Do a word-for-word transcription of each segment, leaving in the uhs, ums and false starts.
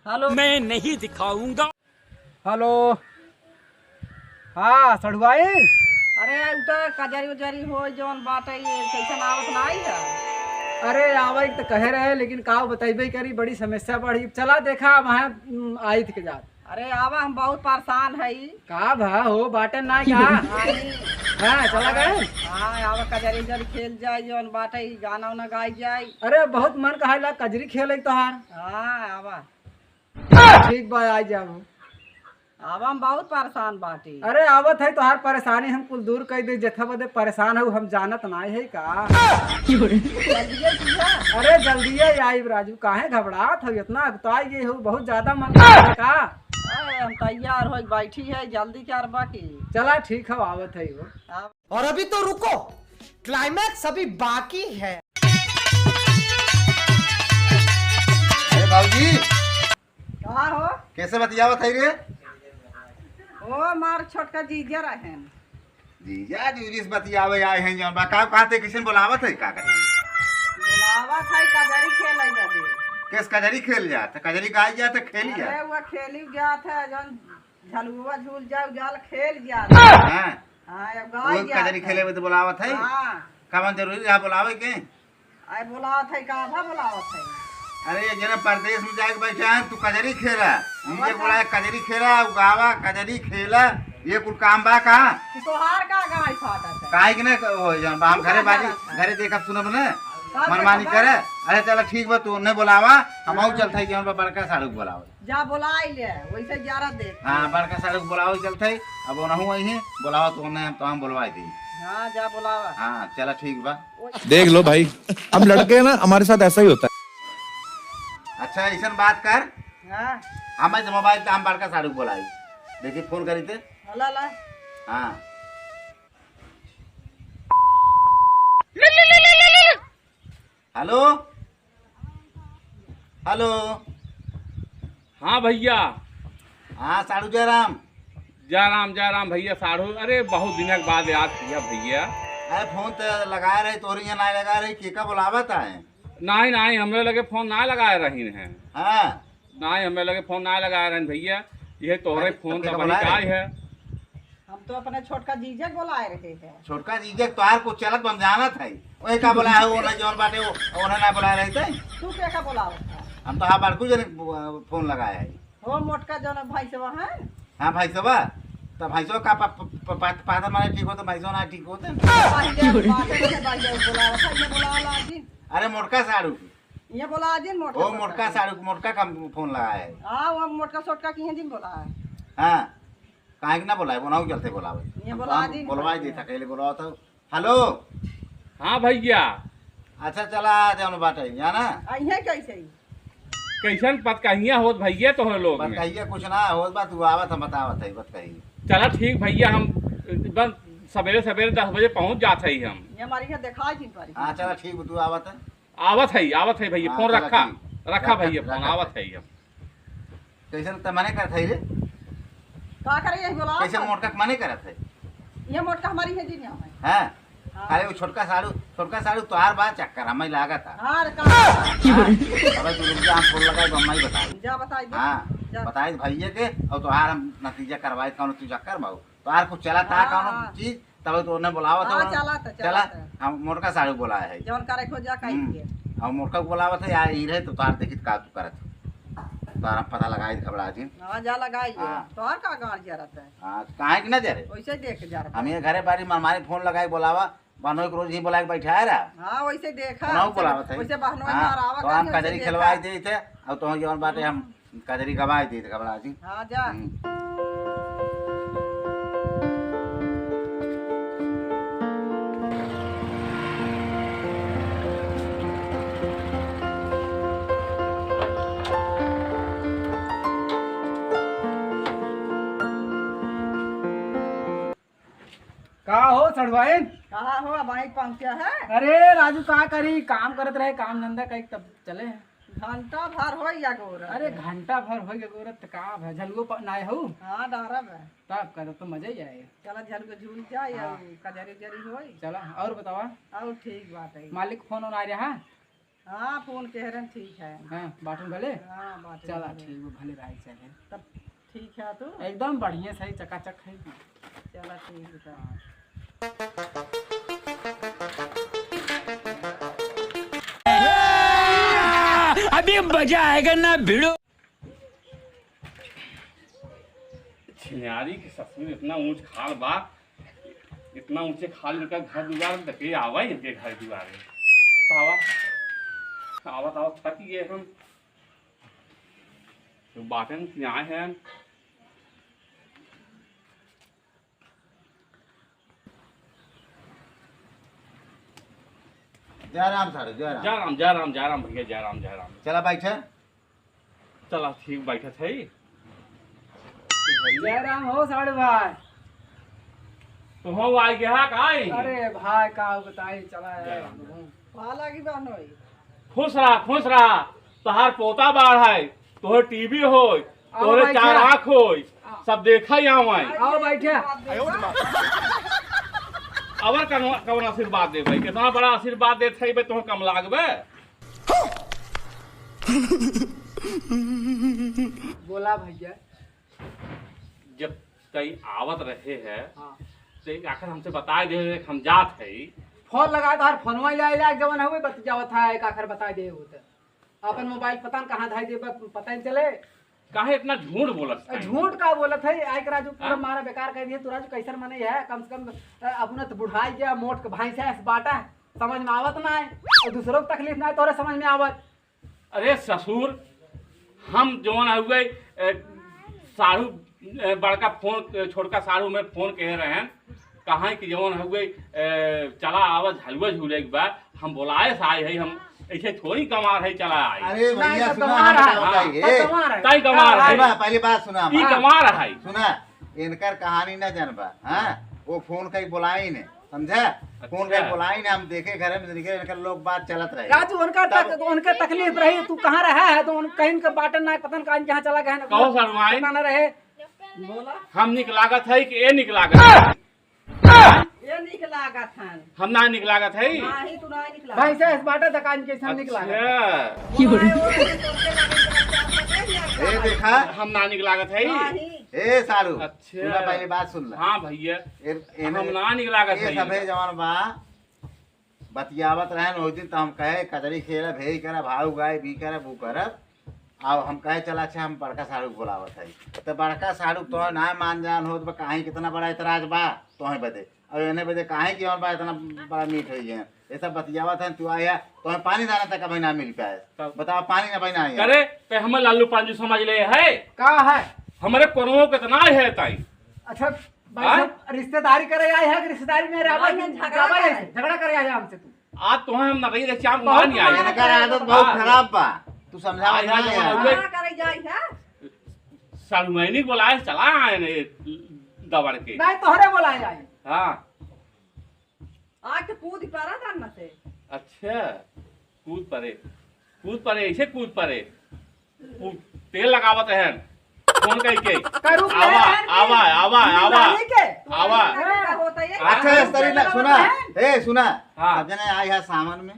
हेलो। मैं नहीं दिखाऊंगा। हेलो। हाँ, सढ़ुआइन। अरे, उ त कजरी उजरी होई जौन बाटे, ये कैसन आवत नाई है? अरे, आवे के त कहे रहे, लेकिन का बतइबे करी, बड़ी समस्या बढ़ी। चला देखा, वहाँ, उम, आइत के जात। अरे, आवा, हम बहुत परेशान हई। का भा हो, बाटे ना का? नाई। हाँ, चला गए? हाँ, आवा, कजरी उजरी खेल जाई, जौन बाटे, ई गाना उना गाई जाई। अरे, बहुत मन कहाइला कजरी खेले तोहार। हाँ, आवा। ठीक बा, आ जाबो। अब हम बहुत परेशान बाटी। अरे आवत है, तोहार परेशानी हम कुल दूर कर दे, जेथा बदे परेशान हऊ हम जानत नाई है का? जल्दिए किया। अरे जल्दिए आइब राजू, काहे घबरात हऊ, इतना अगुताई गई हऊ, बहुत ज्यादा मन करत है का? अरे हम तैयार होई बैठी है, जल्दी करबा की। चला ठीक है, आवत है वो। अब और अभी तो रुको, क्लाइमैक्स अभी बाकी है। अरे बाबूजी। का हो? कैसे बतियावत है रे? ओ, हमार छोटका जीजा रहेन। जीजा, जीजी से बतियावे आए हैं जौन बा। का, कहाँ ते किसन बुलावत है, का करे? बुलावत है, कजरी खेले बदे। कैस कजरी खेल जात है? कजरी गाई जात है, खेली जात? अरे, वो खेली जात है, जौन झलुआ झूल जाओ, जाल खेल जात है। हाँ। हाँ, अब गाई वो जात कजरी है। खेले में तो बुलावत है। हाँ। का मन जरूरी रहा बुलावे के? आए बोलावत है, का भा बोलावत है? अरे, ये जना परदेस में जाके बैठा है, तू कजरी खेला। हमार ये का? बोला है, कजरी खेला, उ गावा, कजरी खेला, ये कुल काम बा का? कि तोहार का गाय फाटत है? काहे के ना हो जान, हम घरे बाजी, घरे देखब सुनब ना, मनमानी करे। अरे चला ठीक बा, तू उन्हें बोलावा, हम आऊ चलत है कि हम बड़का साढ़ू के बोलावे। जा बोलाई ले, वैसे ग्यारह देख। हाँ, बड़का साढ़ू के बोलावे चलत है, अब ओनहु आई हैं, बोलावा तो उन्हें हम तो हम बोलवाई दी। हाँ, जा बोलावा। हाँ, चला ठीक बा। देख लो भाई, हम लड़के हैं ना, हमारे साथ ऐसा ही होता है। अच्छा, ऐसन बात कर। हाँ। हम ऐसे मोबाइल पे हम बड़का साढ़ू बोलाई। देखी फोन करी थे। ला, ला। हाँ। हेलो। हेलो। हाँ भैया। हाँ, साढ़ू जयराम। जयराम, जयराम भैया साढ़ू। अरे, बहुत दिन के बाद याद किया भैया। अरे, फोन तो लगाए रहे, तोहरे यहाँ ना लगाए रहे, के का बुलावत है? नाहीं, नाहीं, हमरे लगे फोन ना लगाए रही हैं। हाँ। नाहीं, हमरे लगे फोन ना लगाए रही भैया। ये तोहरे अरे, फोन तो तो के का बुलाए रहे? है। हम तो अपने छोटका जीजा के बुलाए रहे हैं। छोटका जीजा के तोहार कुछ चलत बा, हम जानत है। वही का बुलाए हो, ना जौन बाटे हो, उन्हें ना बुलाए रहे थे। तू के का बुलावत है? हम तो हाँ बड़कू जने फोन लगाए है। हो मोटका जौन भैंसवा है? हाँ भैंसवा, तो भैंसवा का प-, प-, प-, प-, पातर मारे ठीक होते, भैंसवा ना ठीक होते। पहिले बाटे से पहिले बुलावत है, ये बुलावला जी। अरे मोटका साढ़ू। ये बोला जी मोटका ओ साढ़ू। मोटका साढ़ू, मोटका का फोन लगाए है। हाँ, वो मोटका सोटका की हैं जिन बोला है। हाँ, काहे के ना बोलाए, बोलाऊ चलते बोलावे। ये हम बोला तो हम दिन बोलवाई बोला देता, कहले बोलाओ तो। हेलो। हाँ भैया। अच्छा चला आ जाओ ना बाटे, जाना। आ, इहे कैसे ही? कैसन पतकहिया होत भैया तोहरे लोग में? पतकहिया कुछ ना होत बा, तू आवत हम बतावत है, बतकही। चला ठीक भैया, हम बस सवेरे सवेरे दस बजे पहुँच जात है हम। ये हमारी है, देखा जिन पारी। हाँ, चला ठीक, तू आवत है। आवत है, आवत है भैया, हाँ, फोन चला रखा, ठीक। रखा रखा, भैया, फोन रखा। आवत है हम। कैसे त मने करत है रे? का करे यही बोला कैसे था? मोटका के मने करत है? ये मोटका हमारी है जी, यहाँ है। हाँ? हाँ। अरे वो छोटका साढ़ू, छोटका साढ़ू तोहार बा चक्कर, हमें लागत है। हाँ, रे, का? हाँ? अबे तू रुक जा, हम फोन लगाई, बम्मा ही बताई। जा बताई दे। हाँ, जा। बताई भैया के, और तोहार हम नतीजा करवाई, कौन तू चक्कर में हो? तोहार कुछ चला था हाँ, कौनो हाँ। चीज, तब तो उन्हें बुलावत हाँ, है, चला था, चला चला, था। हम मोटका साढ़ू बुलाए है। जौन करे खोजा कहीं हम्म। के। हम मोटका को बुलावत है, या ई रहे तो तोहार देखित का तू करत है। तोहार हम पता लगाई घबरा जी। हाँ, जा लगाई है। हाँ। तोहार का गाड़ जरत है? हाँ, तो काहे के ना जरे? वैसे देख जरत हम है। ये घरे बारी मार मारी फोन लगाई बुलावा, बानो एक रोज ही बुला के बैठा है रहा। हाँ, वैसे देखा, उन्हों वैसे, बुलावत है। वैसे बहनोई हाँ, मार आवा तो हम कहीं, वैसे कजरी देखा। खिलवाई देते, और तो जौन बाटे हम कजरी गवाई देते, घबरा जी। हाँ, जा। हम्म। का हो सड़वाइन? कहाँ हो, अब आई पहुँचा है? अरे राजू, का करी, काम करत रहे, काम धंधा करी, तब चले हैं। घंटा भर हो गया गोरत। अरे घंटा भर हो गया गोरत, त का भा, झलुओ प-, नाय हो? हाँ, डारा बा। तब का, तब तो मजा ही आए। चला झलुओ झूल जाए, हाँ। और कजरी उजरी होई। चला, और बतावा? और ठीक बात है। मालिक फोन ओन आ रहा? हाँ, फोन कहे रहन, ठीक है। हाँ, बाटन भले? हाँ, बाटन चला, भले। ठीक बा, भले रहा, चले। तब ठीक है तू? एकदम बढ़िया, सही, चकाचक है। चला, ठीक है। हाँ। अभी मजा आएगा ना भिड़ो। छिनारी के ससुर इतना ऊंच खाल बा, इतना ऊंचे खाल इनका घर दुआर देखे आवा ही इनके घर दुआर में। तो आवा, आवा, आवा, थक गए हम। तो बाटन कि आए हैं। जय राम साढ़ू, जय राम। जय राम, जय राम, जय राम भैया, जय राम, जय राम। चला बैठे। चला ठीक बैठत है। जय राम हो साढ़ू भाई। तो हो आई गया का आई? अरे भाई का बताई, चला जय यार। राम, जय राम। पाला की बात होई। खुश रहा, खुश रहा। तोहार पोता बाढ़ है, तोहर टीवी होई, आओ तोहरे बैठा। चार आँख होई, हाँ। सब देखा ही आवाई। आओ बैठा। अवर कौन, कौन आशीर्वाद देबे? कितना बड़ा आशीर्वाद देत है बे, तोह कम लागबे। बोला भैया। जब कहीं आवत रहे है, हाँ। तो एक आखिर हमसे बताए दे, हम जात है। फोन लगाए तो हर फोनवा ले आइला, एक जवन हुए बतियावत है, एक आखिर बताए दे होते। अपन मोबाइल पता न कहाँ धाई दे, प-, पता ही चले। काहे इतना झूठ बोलत अ, है? झूठ का बोलत है? आइक राजू पूरा हाँ? मारा बेकार कर दिए। तू राजू कैसन मने है? कम से कम, अ, अपना तो बुढ़ाई गया, मोट के भाई से ऐस बाटा, समझ में आवत ना है। और दूसरों को तकलीफ ना है, तोरे समझ में आवत। अरे ससुर, हम जौन हुए, अ, साढ़ू, अ, बड़का फोन, अ, छोटका साढ़ू में फोन कहे रहन, कहाँ कि जौन हुए, अ, चला आवा झलुआ झूले के बा, हम बोलाए से आए है, हम ऐसे थोड़ी गंवार है चला आए। अरे नहीं, भैया, तो सुना, गंवार हम है। बताई हाँ, है। तो गंवार है। तई गंवार हाँ, है। सुना, पहली बात सुना ई हमार। गंवार है। सुना, इनकर कहानी ना जानबा, हाँ? वो फोन कई बोलाई ने, समझा? फोन अच्छा। कई बोलाई ने, हम देखे घरे में, देखे इनकर लोग बात चलत रहे। राजू, उनका तब तक, उनके तकलीफ रही, तू कहाँ रहा है? तो उन, कहीं के बाटन ना, पता न कहाँ, कहाँ चला गया है ना, कहो शर्माई। पता न रहे। बोला। हम निक लागत है कि ए निक लागत है? ए निक लागत हन। हम ना निक लागत है? नाही, तू ना निक लागत। भाई से इस बाटा दुकान के सामने निक लागत है। अच्छा। ए देखा। हम ना निक लागत है? नाही। ए साढ़ू, अच्छा। सुना, पहले बात सुन ला। हाँ भैया। ए, एने हम ना निक लागत ए है सभे इनका। जवान बा, बतियावत रहन, ओहि दिन त हम कहे, कजरी खेलब, हे करब, हाउ गायब, ई करब, ऊ करब। अब हम कहे, चला, अच्छा, हम बड़का साढ़ू के बोलावत हई। त बड़का साढ़ू तोहे ना मान जान होत बा, काहे कितना बड़ा एतराज बा तोहे बदे। अब एने बदे काहे कि और बा इतना बड़ा मीठ होई है। ये सब बतियावत हन, तू आया, तोहे पानी दाना तक अबे ना मिल पाए। तब बताओ, पानी ना बहिना आया। अरे, ते हमें लालू पांजू समझ ले है? का है? हमरे कोनवो कितना है ताई? अच्छा, भाई हाँ? साहब, रिश्तेदारी करे आए हैं कि रिश्तेदारी में रहबा हाँ, कि झगड़ा जाबा करे। ऐसे? झगड़ा करे आए हैं हमसे तू? आज तो हम ना रही, चाम बहुत मान आए। इनकर आदत बहुत हाँ। खराब बा। तू समझावा आज ना ना यार। जमाना हुए। झगड़ा करे जाए है। साढ़ू मैनी बोलाए, चला आए ने दबड़ के। नहीं, तोहरे बोलाए आए। हाँ। आज तो कूद पड़ा था न से। अच्छा, कूद पड़े, कूद पड़े, ऐसे कूद पड़े। उ तेल लगावत रहन, फोन कई के। करू के आवा, रहन आवा, की? आवा, आवा। निकाले के? आवा। का होता है? अच्छा, तेल इस तरह ना, लगावत सुना। रहन? ए, सुना। हाँ। अब जने आई है सावन में।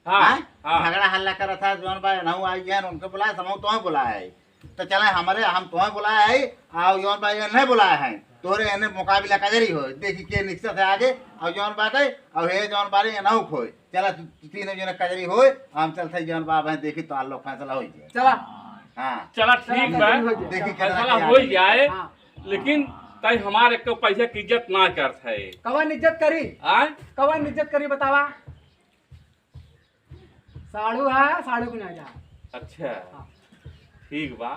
हाँ, हाँ? हाँ। झगड़ा हल्ला करत है, जौन बा, नहु आई है, उनके बुलाए, समूह तो बुलाए है। तो चले हमरे, हम तोहे बुलाए है, आओ जौन बा, ये नहीं बुलाए है। तोरे एने मुकाबला कजरी होए, देखी के निकसत है आगे, और जौन बाटे, और हे जौन बाटे, ये नहु खोए। चला, तू, तू तीनों जने कजरी होए, हम चलत है जौन बा, भाई, देखी तो आलो फैसला हो जाए। चला। हाँ। चला, ठीक चला, बा। कजरी हो जाए। देखी चला। फैसला हो जाए, हाँ। लेकिन तई हमारे को पैसा की इज्जत ना करत है। कवन इज्जत करी? आय? कवन इज्जत करी, बतावा? साढ़ू है, साढ़ू के ना जा। अच्छा। हाँ। ठीक बा,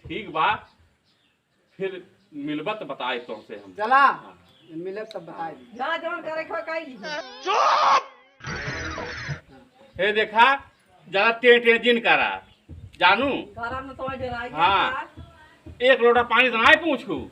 ठीक बा। फिर मिलबा त बताए तोहसे हम। चला, हाँ। मिलब तब बताए दी। जा जौन करे खो कई ली। हे देखा, जरा टे टे जिन करा, जानू। गरम में तो डराई हाँ। जाता। एक लोटा पानी तो नाहीं पूछू,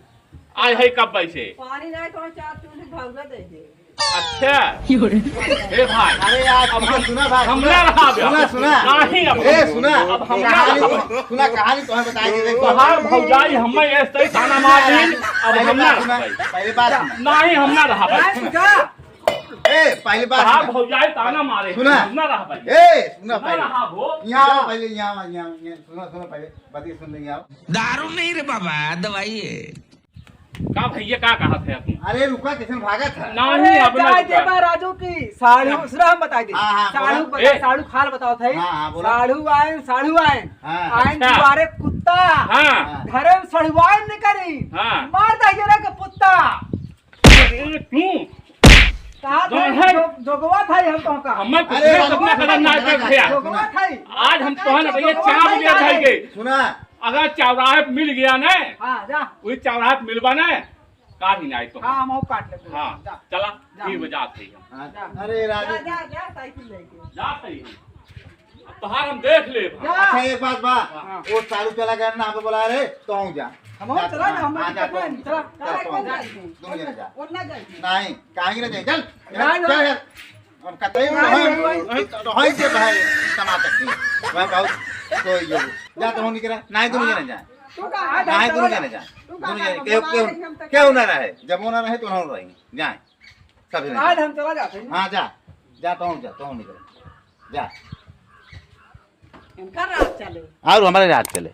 आज है कब वैसे। पानी नाहीं तो चार चूल्हे भौरा दे दे। अच्छा। हे भाई। अरे यार, अब हम सुना भाई, हम सुना। ना रहा अब। सुना, सुना। नहीं अब। ए, सुना। अब हम ना कहानी रहा। तो, सुना, कहानी तो हम बताए दे, देखो। तोहार भौजाई हमें ऐसे ही ताना मार दी, अब पहले हम ना बात सुना, रहा भाई। पहले बात सुना। नहीं, हम ना रहा भाई। जा। ए, पहली बात कहा सुना। भौजाई ताना मारे। सुना। सुना रहा भाई। ए, सुना सुना पहले। रहा हो। यहाँ आओ पहले, यहाँ आओ, यहाँ आओ, यहाँ, सुनो, सुनो पहले, बात ये सुन ले, यहाँ आओ। दारू नहीं रे बाबा, दवाई है। का भैया, का कहा थे तू? अरे रुका, किसन भागत है? नहीं, अरे, अब ना जाए रुका। दे बा राजू की, साढ़ू, हाँ। सुना हम बताई दे। हाँ, हाँ, साढ़ू बोला। बता, ए। साढ़ू खाल बताओ थे। हाँ, हाँ, बोला। साढ़ू आए, साढ़ू आए। हाँ। आए अच्छा। दुआरे कुत्ता। हाँ। घरे में सढ़ुआए न करी। हाँ। मार दे ये रे के पुत्ता। अरे तू। कहा था जौन है। जो-, जोगवा था हम तो का। हमें अरे, कुछ अपना राजू, खतरनाक राजू, कर दिया। राजू, जोगवा था। आज हम तोहन भैया चाप दे भाई के। सुना। अगर चौराहे पे मिल गया ना, हाँ, जा। वही चौराहे पे मिलबा ना, काट ही ना आई तो। हाँ, हम काट लेते हैं। हाँ, जा। चला, जा। ठीक बजा सही है। हाँ, जा। अरे, राजू। जा, जा, जा, साइकिल लेके। जा सही है। अब तोहार हम देख लेब। जा। अच्छा, एक बात बा, हाँ। वो साढ़ू चला गया ना, हमको बुला रहे, तो आऊँ जा। हम जा, चला ना, हाँ, हम हाँ, जा, कितना तो है, चला। चला, तो आऊँ जा। जा। दोनों जने जा। वो ना जाए। नहीं, काहे ना जाए, चल। ना, ना। चल यार। हम कतई में ना, रहे, ना, ना। तो, तो है के भाई, कमा सकते हैं। भाई बहुत, तो ये, जा तो निकला, नहीं दोनों जने जा। तू का आज नहीं, हम दोनों चला जने जा। जा। तू का दोनों आज जने, हम केहू, चला केहू, जाएंगे, हम तो केहू ना रहे, जब वो ना रहे, तो हम रहेंगे। जाए, सभी नहीं आज जाए। हम चला जाते हैं। हाँ, जा, जा, तो जा, तो निकला, जा। इनका राज चले। और हमारे राज चले।